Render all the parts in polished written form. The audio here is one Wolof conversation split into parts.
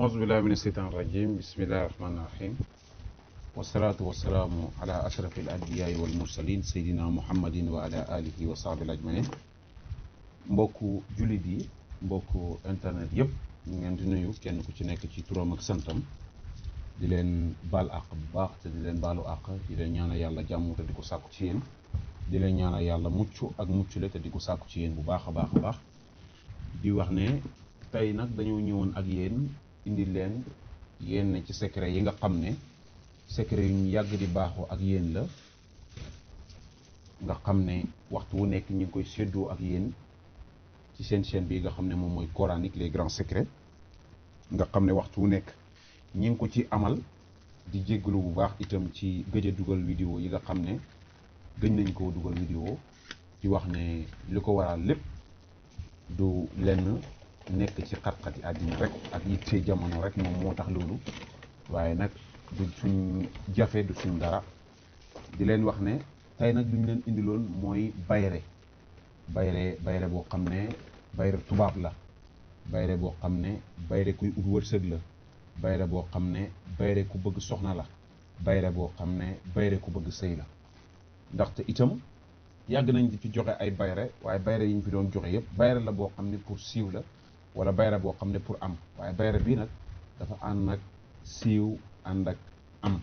أعوذ بالله من الشيطان الرجيم بسم الله الرحمن الرحيم والصلاة والسلام على أشرف الأنبياء والمرسلين سيدنا محمد وعلى آله وصحبه أجمعين mbokku jullit yi mbokku internet yëpp ñu ngeen di nuyu kenn ku ci nekk ci turam ak santam di leen baal àq bu baax te di leen baalu àq di leen ñaanal yàlla jàmm te di ko sàkku ci yéen di leen ñaanal yàlla mucc ak muccule te di ko sàkku ci yéen bu baax a baax di wax ne tey nag dañoo ñëwoon ak yéen indi leen yenn ci secret yi nga xam ne secret yu ñu yàgg di baaxoo ak yéen la nga xam ne waxtu wu nekk ñu ngi koy séddoo ak yéen ci seen chaîne bi nga xam ne moom mooy coranique les grands secrets nga xam ne waxtu wu nekk ñi ngi ko ci amal di jéggalu bu baax itam ci gëj a dugal vidéo yi nga xam ne gëj nañ koo dugal vidéo ci wax ne li ko waral lépp du lenn nekk ci xat-xati àddina rek ak yitte jamono rek moom moo tax loolu waaye nag du suñ jafe du suñ dara di leen wax ne tey nag duñ leen indiloon mooy bayre boo xam ne bayre tubaab la bayre boo xam ne bayre kuy ut wërsëg la bayre boo xam ne bayre ku bëgg soxna la bayre boo xam ne bayre ku bëgg sëy la ndaxte itam yàgg nañ di fi joxe ay bayre waaye bayre yi ñu fi doon joxe yëpp bayre la boo xam ne pour siiw la wala bayre boo xam ne pour am waaye bayre bii nag dafa ànd ak siiw ànd ak am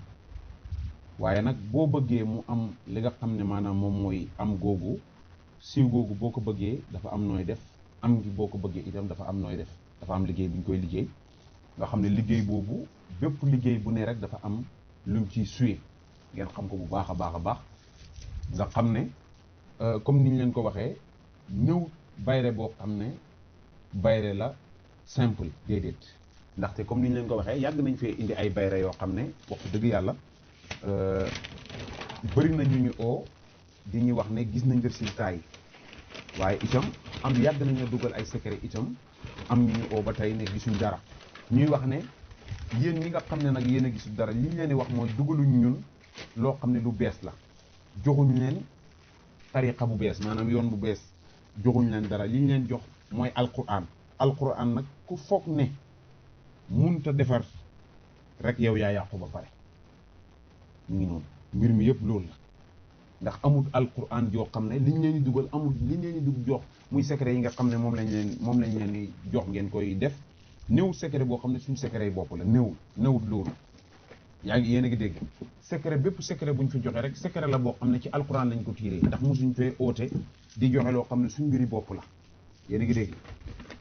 waaye nag boo bëggee mu am li nga xam ne maanaam moom mooy am googu siiw googu boo ko bëggee dafa am nooy def am gi boo ko bëggee itam dafa am nooy def dafa am liggéey bu ñu koy liggéey nga xam ne liggéey boobu bépp liggéey bu ne rek dafa am lu mu ciy suyee ngeen xam ko bu baax a baax nga xam ne comme ni ñu leen ko waxee ñëw bayre boo xam ne bayre la simple déedéet ndaxte comme ni ñu leen ko waxee yàgg nañ fee indi ay bayre yoo xam ne wax dëgg yàlla bëri na ñu oo di ñu wax ne gis nañ résultat yi waaye itam am yàgg nañu dugal ay secret itam am ñu oo ba tey ne gisuñ dara ñuy wax ne yéen ñi nga xam ne nag yéen a gisul dara li ñu leen di wax mooy dugaluñ ñun loo xam ne lu bees la joxuñ leen tariqa bu bees maanaam yoon bu bees joxuñ leen dara li ñu leen jox mooy alquran nag ku foog ne munta defar rek yow yaa yàqu ba pare mu ngi noonu mbir mi yëpp loolu la ndax amul alquran joo xam ne liñ leen di dugal amul liñ leen di dugg jox muy secret yi nga xam ne moom lañ leen di jox ngeen koy def néewul secret boo xam ne suñu secret yi bopp la néewul loolu yaa ngi yéen a ngi dégg secret bépp secret bu ñu fi joxe rek secret la boo xam ne ci alquran lañ ko tiiree ndax mosuñ fee oote di joxe loo xam ne suñ mbiri bopp la yéen a ngi dégg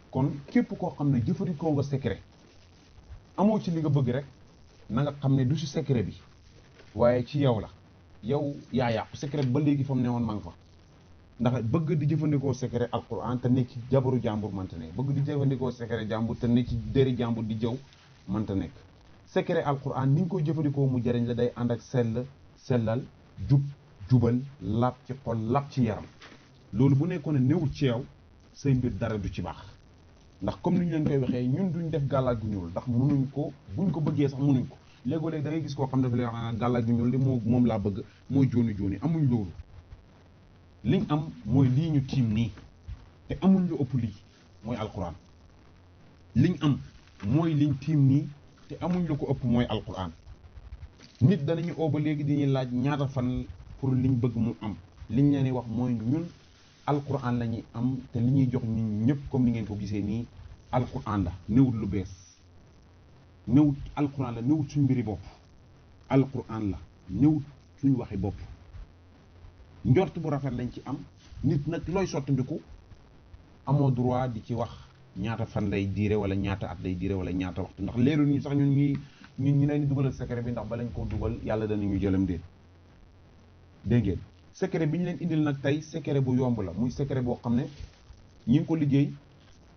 kon képp koo xam ne jëfandikoo nga secret amoo ci li nga bëgg rek na nga xam ne du si secret bi waaye ci yow la yow yaa yàqu secret ba léegi fa mu ne woon maa ngi fa ndax bëgg di jëfandikoo secret alquran te nekk ci jabaru jàmbur mënta nekk bëgg di jëfandikoo secret jàmbur te nekk ci dëri jàmbur di jëw mënta nekk secret alquran ni nga koy jëfandikoo mu jëriñ la day ànd ak sellal jubal lab ci xol lab ci yaram loolu bu nekkoon ne newul ci yow say mbir dara du ci baax ndax comme ni ñu leen koy waxee ñun duñ def gàllaaj gu ñuul ndax mënuñ ko buñ ko bëggee sax mënuñ ko léegoo-léeg da ngay gis koo xam ne dafa lay wax gàllaaj gu ñuul li moom laa bëgg mooy jooni amuñ loolu liñ am mooy lii ñu tiim nii te amuñ lu ëpp lii mooy alquran liñ am mooy liñ tiim nii te amuñ lu ko ëpp mooy alquran nit danañu oo ba léegi dañuy laaj ñaata fan pour liñ bëgg mu am liñ leen di wax mooy ñun alquran la ñuy am te li ñuy jox ñun ñëpp comme ni ngeen ko gisee nii alquran la néewut lu bees néewut alquran la néewut suñ mbiri bopp alquran la néewut suñ waxi bopp njort bu rafet lañ ci am nit nag looy sottandiku amoo droit di ci wax ñaata fan lay diire wala ñaata at lay diire wala ñaata waxtu ndax leeru ñu sax ñun ñu leen di dugalal secret bi ndax ba lañ koo dugal yàlla danañu jëlam déet dégg ngeen secret bi ñu leen indil nag tey secret bu yomb la muy secret boo xam ne ñi ngi ko liggéey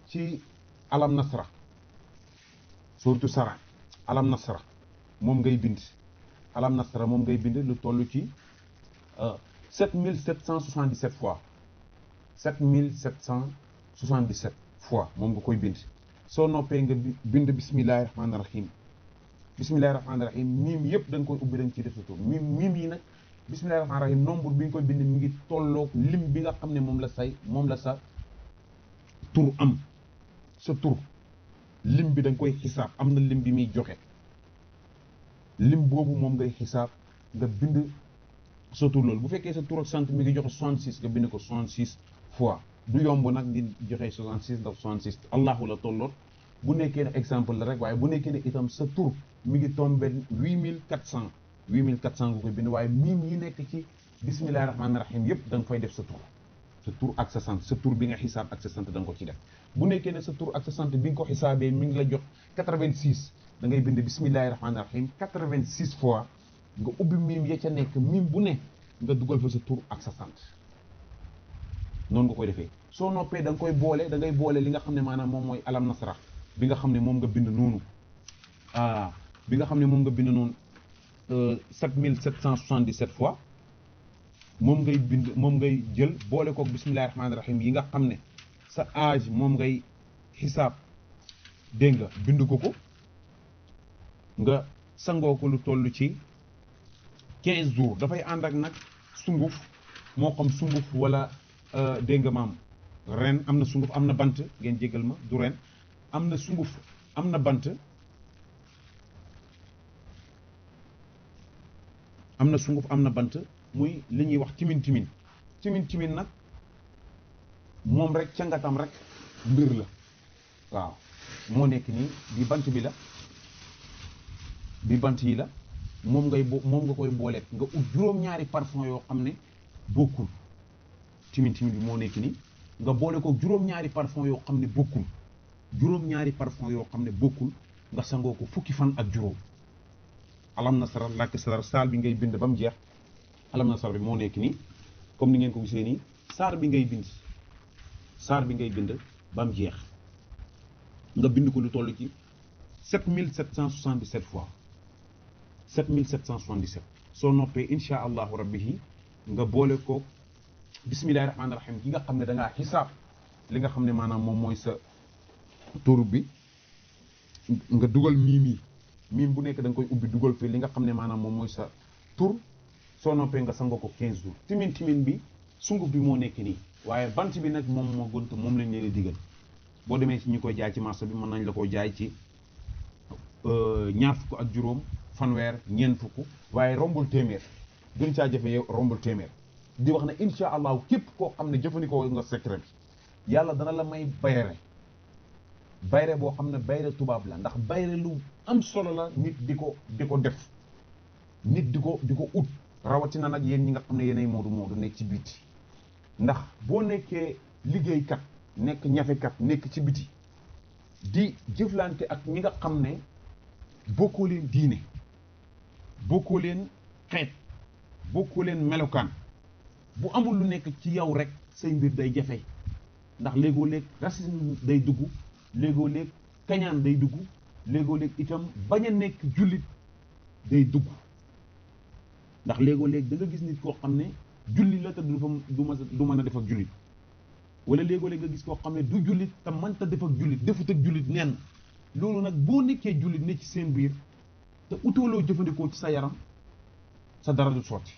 ci alam nasra surtout sara alam nasra moom ngay bind lu toll ci 7777 fois 7777 fois moom nga koy bind soo noppee nga bind bismillahi rahmaani rahim miim yëpp da nga koy ubbi da nga ciy def sa tur miim yi nag bismillahi rahmaani rahim nombre bi nga koy bind mi ngi tolloog lim bi nga xam ne moom la sa tur am sa tur lim bi da nga koy xisaab am na lim bi muy joxe lim boobu moom ngay xisaab nga bind sa tur loolu bu fekkee sa tur ak sant mi ngi joxe 66 nga bind ko 66 fois du yomb nag di joxe 66 ndax 66 allahu la tolloot bu nekkee ne exemple la rek waaye bu nekkee ne itam sa tur mi ngi tombé 8400 nga koy bind waaye miim yi nekk ci bismillahi rahmaani rahim yëpp da nga fay def sa tur ak sa sant sa tur bi nga xisaab ak sa sant da nga ko ci def bu nekkee ne sa tur ak sa sant bi nga ko xisaabee mi ngi la jox 86 da ngay bind bismillahi rahmaani rahim 86 fois nga ubbi miim ya ca nekk miim bu ne nga dugal fa sa tur ak sa sant noonu nga koy defee soo noppee da nga koy boole da ngay boole li nga xam ne maanaam moom mooy alam nasra bi nga xam ne moom nga bind noonu bi nga xam ne moom nga bind noonu 7777 fois moom ngay bind moom ngay jël boole koog bismillahi rahmaani rahim yi nga xam ne sa âge moom ngay xisaab dégg nga bind ko nga sangoo ko lu toll ci 15 jours dafay ànd ak nag sunguf moo xam sunguf wala dégg nga maam ren am na sunguf am na bant ngeen jégal ma du ren am na sunguf am na bant am na sunguf am na bant muy li ñuy wax timin nag moom rek cangatam rek mbir la waaw moo nekk nii bi bant bi la bi bant yi la moom nga koy booleet nga ut juróom-ñaari parfum yoo xam ne bokkul timin bi moo nekk nii nga boole ko juróom-ñaari parfum yoo xam ne bokkul juróom-ñaari parfum yoo xam ne bokkul nga sangoo ko fukki fan ak juróom alam nasara làkk sadar saal bi ngay bind ba mu jeex alam nasara bi moo nekk nii comme ni ngeen ko gisee nii saar bi ngay bind ba mu jeex nga bind ko lu toll ci 7777 fois 7777 soo noppee incha allahu rabbi nga boole ko bismillahi rahmaani rahim gi nga xam ne da ngaa xisaab li nga xam ne maanaam moom mooy sa tur bi nga dugal miim bu nekk da nga koy ubbi dugal fi li nga xam ne maanaam moom mooy sa tur soo noppee nga sangoo ko 15 jours timin bi sunguf bi moo nekk nii waaye bant bi nag moom moo gënt moom lañ leen di digal boo demee ci ñu koy jaay ci marché bi mën nañ la koy jaay ci ñaar fukk ak juróom fanweer ñeent fukk waaye rombul téeméer gën caa jafe yow rombul téeméer di wax ne incha allahu képp koo xam ne jëfandikoo nga secret bi yàlla dana la may bayre boo xam ne bayre tubaab la ndax bayre lu am solo la nit di ko def nit di ko ut rawatina nag yéen ñi nga xam ne yéenay moodu nekk ci biti ndax boo nekkee liggéeykat nekk ñafekat nekk ci biti di jëflante ak ñi nga xam ne bokkoo leen diine bokkoo leen xeet bokkoo leen melokaan bu amul lu nekk ci yow rek say mbir day jafe ndax léegoo léeg racisme day dugg léegoo léeg kañaan day dugg léegoo léeg itam bañ a nekk jullit day dugg ndax léegoo léeg da nga gis nit koo xam ne julli la te du mën a def ak jullit wala léegoo léeg nga gis koo xam ne du jullit te mënta def ak jullit defut ak jullit nen loolu nag boo nekkee jullit ne ci seen biir te utooloo jëfandikoo ci sa yaram sa dara du sotti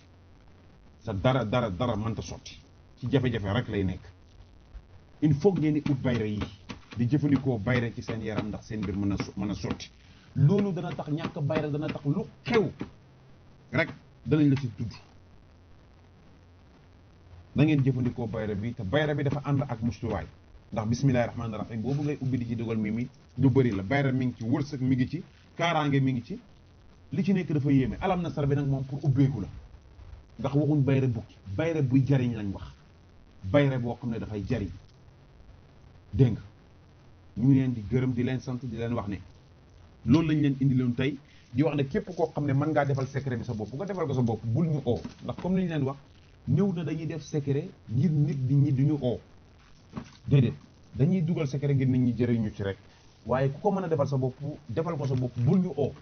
sa dara mënta sotti ci jafe-jafe rek lay nekk il faut ngeen di ut bayre yi di jëfandikoo bayre ci seen yaram ndax seen mbir mën a sotti loolu dana tax ñàkk bayre dana tax lu xew rek danañ la ci tudd da ngeen jëfandikoo bayre bi te bayre bi dafa ànd ak mustuwaay ndax bismillahi rahmaani rahim boobu ngay ubbi di ci dugal mi lu bëri la bayre mi ngi ci wërsëg mi ngi ci kaaraange mi ngi ci li ci nekk dafa yéeme alam nasara bi nag moom pour ubbeeku la ndax waxuñ bayre bukki bayre buy jariñ lañ wax bayre boo xam ne dafay jariñ dégg nga ñu ngi leen di gërëm di leen sant di leen wax ne loolu lañ leen indi leen tey di wax ne képp koo xam ne mën ngaa defal secret bi sa bopp bu ko defal ko sa bopp bul ñu oo ndax comme li ñu leen wax ñëw na dañuy def secret ngir nit ñi duñu oo déedéet dañuy dugal secret ngir nit ñi jëriñu ci rek waaye ku ko mën a defal sa bopp defal ko sa bopp bul ñu oo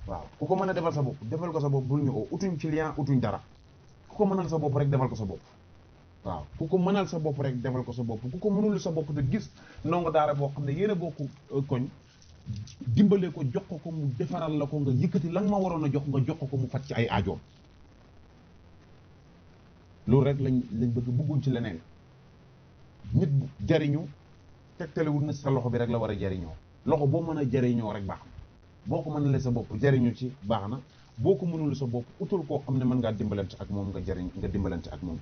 waaw ku ko mën a defal sa bopp defal ko sa bopp bul ñu oo utuñ ci lien utuñ dara ku ko mënal sa bopp rek defal ko sa bopp waaw ku ko mënal sa bopp rek defal ko sa bopp ku ko mënul sa bopp te gis ndongo daara boo xam ne yéen a bokk koñ dimbale ko jox ko mu defaral la ko nga yëkkati la nga ma waroon a jox nga jox ko mu faj ci ay aajoom loolu rek lañ bëgguñ ci leneen nit jariñu tegtalewul na sa loxo bi rek la war a jariñoo loxo boo mën a jëriñoo rek baax na boo ko mënalee sa bopp jëriñu ci baax na boo ko mënul sa bopp utul koo xam ne mën ngaa dimbalante ak moom nga dimbalante ak moom.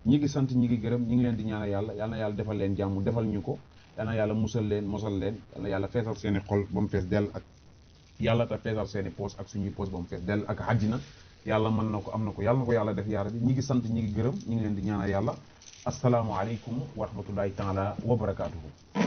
ñi ngi sant ñi ngi gërëm ñi ngi leen di ñaanal yàlla yal na yàlla defal leen jàmm defal ñu ko yal na yàlla musal leen mosal leen yal na yàlla feesal seeni xol ba mu fees dell ak yàlla te feesal seeni poos ak suñuy poos ba mu fees dell ak àjjina yàlla mën na ko am na ko yàlla na ko yàlla def yaara bi ñi ngi sant ñi ngi gërëm ñi ngi leen di ñaanal yàlla asalaamu aleykum wa rahmatullahi taala wa barakaatuhu